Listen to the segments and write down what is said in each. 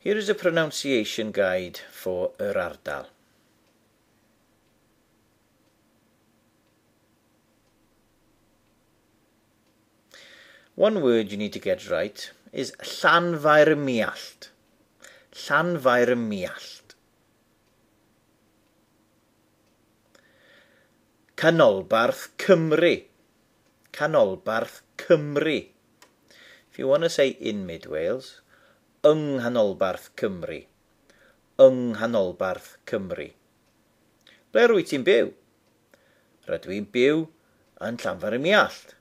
Here is a pronunciation guide for yr ardal. One word you need to get right is Llanfair-ym-Muallt. Llanfair-ym-Muallt. Canolbarth Cymru. Canolbarth Cymru. If you want to say in Mid Wales, yng Nghanolbarth Cymru. Yng Nghanolbarth Cymru. Ble rwyt ti'n byw? Rydw i'n byw yn Llanfair-ym-Muallt,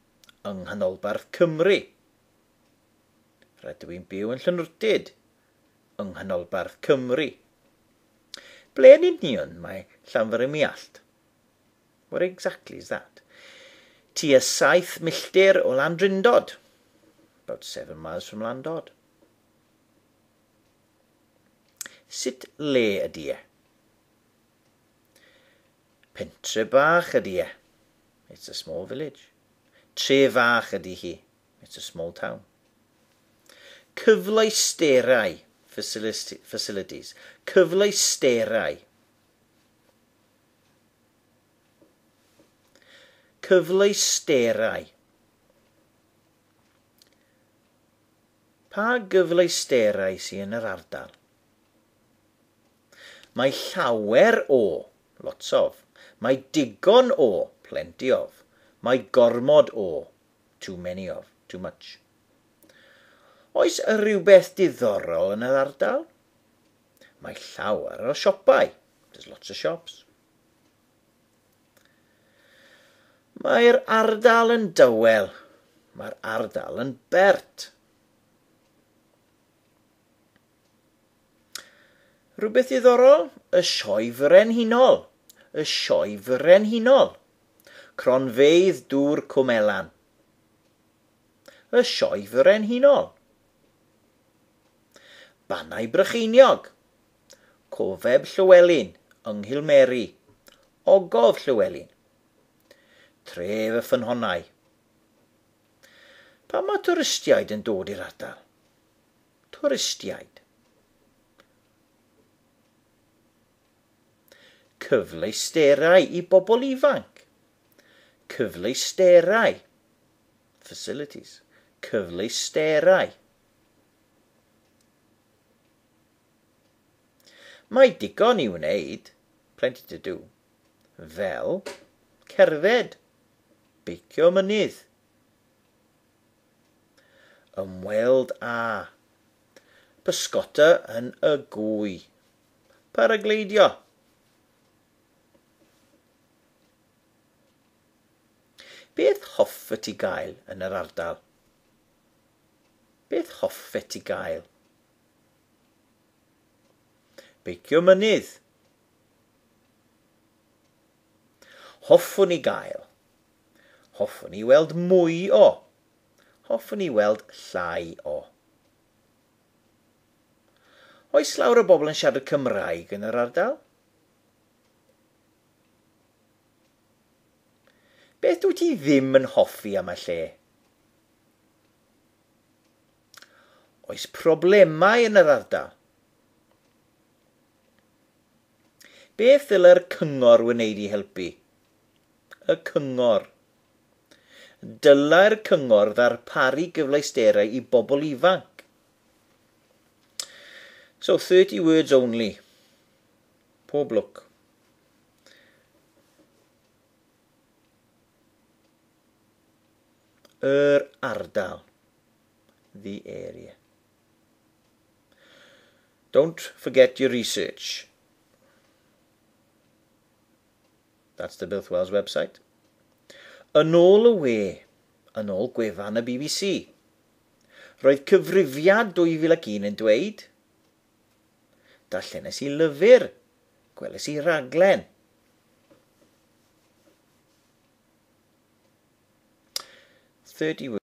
yng Nghanolbarth Cymru. Rydw i'n byw yn Llanwrtyd, yng Nghanolbarth Cymru. Ble yn union mae Llanfair-ym-Muallt? Where exactly is that? Tua 7 milltir o Landrindod. About 7 miles from Llandod. Sut le ydy e? Pentre bach ydy e. It's a small village. Tre fach ydy hi. It's a small town. Cyfleusterau. Facilities. Cyfleusterau. Cyfleusterau. Pa gyfleusterau sydd yn yr ardal? Mae llawer o, lots of. Mae digon o, plenty of. Mae gormod o, too many of, too much. Oes rhywbeth diddorol yn yr ardal? Mae llawer o siopau. There's lots of shops. Mae'r ardal yn dawel. Mae'r ardal yn bert. Rhywbeth diddorol? Y Sioe Frenhinol. Y Sioe Frenhinol. Cronfeydd dŵr Cwm Elan. Y Sioe Frenhinol. Bannau Brycheiniog. Cofeb Llywelyn yng Nghilmeri. Ogof Llywelyn. Tref y Ffynhonnau. Pam mae twristiaid yn dod i'r ardal? Twristiaid. Cyfleusterau i bobl ifanc. Cyfleusterau. Facilities. Cyfleusterau. Mae digon i wneud. Plenty to do. Fel cerdded, beicio mynydd, ymweld â, pysgota yn y Gwy, paragleidio. Beth hoffet ti gael yn yr ardal? Beth hoffet ti gael? Beicio mynydd. Hoffwn i gael. Hoffwn i weld mwy o. Hoffwn i weld llai o. Oes lawer o bobl yn siarad Cymraeg yn yr ardal? Beth dwyt ti ddim yn hoffi am y lle? Oes problemau yn yr ardal? Beth ddylai'r cyngor wneud i helpu? Y cyngor. Dylai'r cyngor ddarparu gyfleusterau i bobl ifanc. So 30 words only. Pob lwc. Yr ardal. The area. Don't forget your research. That's the Builth Wells website. Yn ôl y we, yn ôl gwefan y BBC. Roedd cyfrifiad 2001 yn dweud, darllenes i lyfr, gweles i raglen. 30